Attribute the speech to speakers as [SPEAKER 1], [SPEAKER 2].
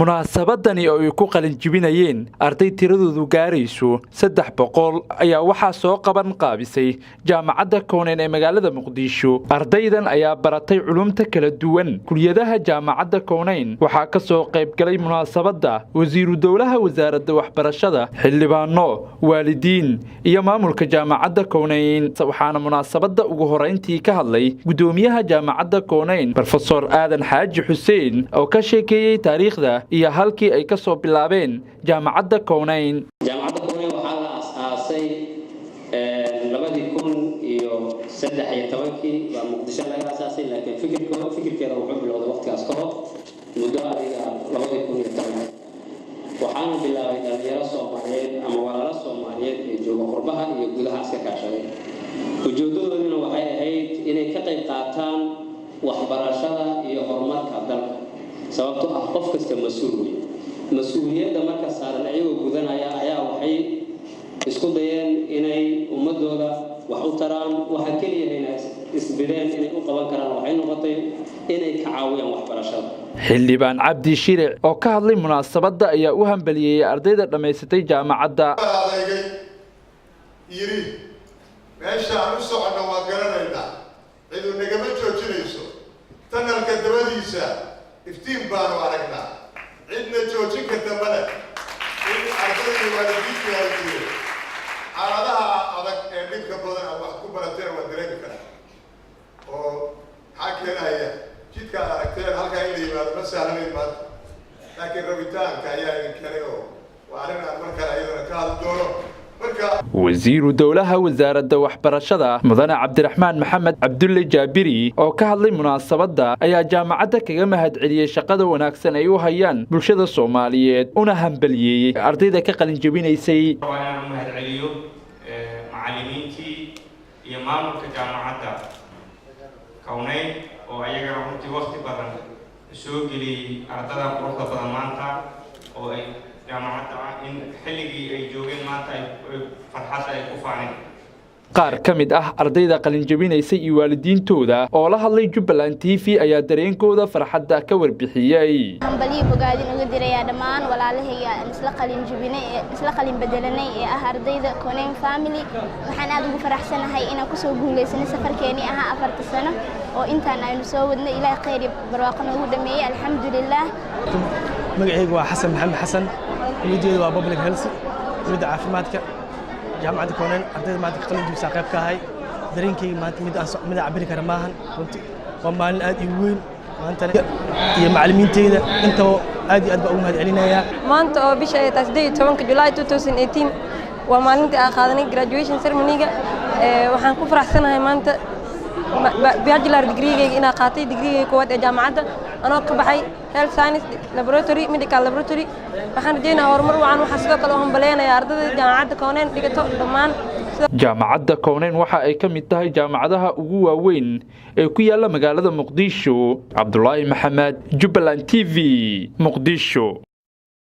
[SPEAKER 1] Munaasabadani oo ay ku qalinjibinayeen arday tiradoodu gaarayso 300 ayaa waxaa soo qaban qaabisay Jaamacadda Kowneyn ee magaalada Muqdisho. Ardaydan ayaa baratay culumta kala duwan kuliyadaha Jaamacadda Kowneyn. Waxaa ka soo qaybgalay munaasabadda wasiiru dowlaha wasaaradda waxbarashada, xildhibaano, waalidiin iyo maamulka Jaamacadda Kowneyn. Waxaana munaasabadda ugu horeyntii ka hadlay gudoomiyaha Jaamacadda Kowneyn, Brofesor Aadan Xaaji Xuseen, oo ka sheekeeyey taariikhda iyo halkii ay ka soo bilaabeen Jaamacadda Kowneyn.
[SPEAKER 2] Jaamacadda Kowneyn waxaa la as-aasay 2013-kii baa Muqdisho laga asaasay, laakiin fikirkeeda wuxuu bilowday waqtigaas ka hor muddo adiga 2010. Waxaana bilaabay dhalinyaro Soomaaliyeed ama walaalo Soomaaliyeed ee jooga qurbaha iyo gudaha iska kaashaday. Ujeedadooduna waxay ahayd inay ka qayb qaataan waxbarashada iyo horumarka dalka, sababtoo ah qof kasta mas-uul wey. Mas-uuliyadda marka saaran ayagoo gudanaya ayaa waxay isku dayeen inay ummadooda wax u taraan. Waxa keliyahayna isbideen inay u qaban karaan waxay noqotay inay ka caawiyaan waxbarashada.
[SPEAKER 1] Xildhibaan Cabdi Shiric oo ka hadlay munaasabadda ayaa u hambaliyeeyey ardayda dhammaysatay jaamacadda.
[SPEAKER 3] Adeygay yidhi, meeshaan u soconno waa garanaynaa, cidu nagama joojinayso. Tunnelka dabadiisa iftiin baanu aragnaa, cidna joojin karta male. In ardayda waalidiintu ay jireen xaaladaha adag ee dhibka badan aad wax ku barateen waa dareemi karaa, oo maxaa keenaya jidka aad aragteen halkaa in la yimaado ma sahlanayn maanta, laakiin rabitaanka ayaa idin keenay, oo waa arrin aan mar kale iyadana ka hadli doono.
[SPEAKER 1] Wasiiru dowlaha wasaaradda waxbarashada, mudane Cabdiraxmaan Maxamed Cabdulle Jaabiri, oo ka hadlay munaasabadda ayaa jaamacadda kaga mahadceliyey shaqada wanaagsan ay u hayaan bulshada Soomaaliyeed, una hambaliyeeyey ardayda ka qalinjabinaysay.
[SPEAKER 4] Waa inaan u mahadceliyo macallimiintii iyo maamulka Jaamacadda Kowneyn oo ayagana runtii waqti badan soo geliyey ardada quruxda badan maanta oo ay jaamacadda in xilligii ay joogeen maanta ay farxadda ay ku faaneen.
[SPEAKER 1] Qaar ka mid ah ardayda qalinjabinaysay iyo waalidiintooda oo la hadlay Jubbaland TV ayaa dareenkooda farxadda ka warbixiyey.
[SPEAKER 5] Hambalyo bogaadin uga dirayaa dhammaan walaalahayga aan isla qalin jabinay ee isla qalin bedelanay ee ah ardayda Koneyn family. Waxaan aad ugu faraxsanahay inaan kusoo guuleysanay safarkeenii ahaa 4-ta sano oo intaan aynu soo wadnay. Ilaahay khayr iyo barwaaqo noogu dhameeyey, alxamdulilaah.
[SPEAKER 6] Magacaygu waa Xasan Maxamed Xasan. Kuliyaddeedu waa public health, kuliyadda caafimaadka Jaamacadda Kooneyn. Ardayda maanta ka qalin jabisaan qayb ka ahay. Dareenkayga maanta mid aan mid aan cabiri kara maahan. Runtii waa maalin aad ii weyn maanta, iyo macallimiinteyda intaba aad iyo aad baa ugu mahad celinayaa.
[SPEAKER 7] Maanta oo bisha ay tahay 18-ka July 2018 waa maalintii aan qaadanay graduation ceremony-ga. Waxaan ku faraxsanahay maanta bachelor degreegayga inaan qaatay, degreegayga koowaad ee jaamacadda, anoo ka baxay health science laboratory, medical laboratory. Waxaan rajaynayaa horumar wacan. Waxaan sidoo kale u hambaleynayaa ardayda Jaamacadda Kooneyn dhigato dhammaan.
[SPEAKER 1] Jaamacadda Kowneyn waxa ay ka mid tahay jaamacadaha ugu waaweyn ee ku yaalla magaalada Muqdisho. Cabdulaahi Maxamed, Jubbaland TV, Muqdisho.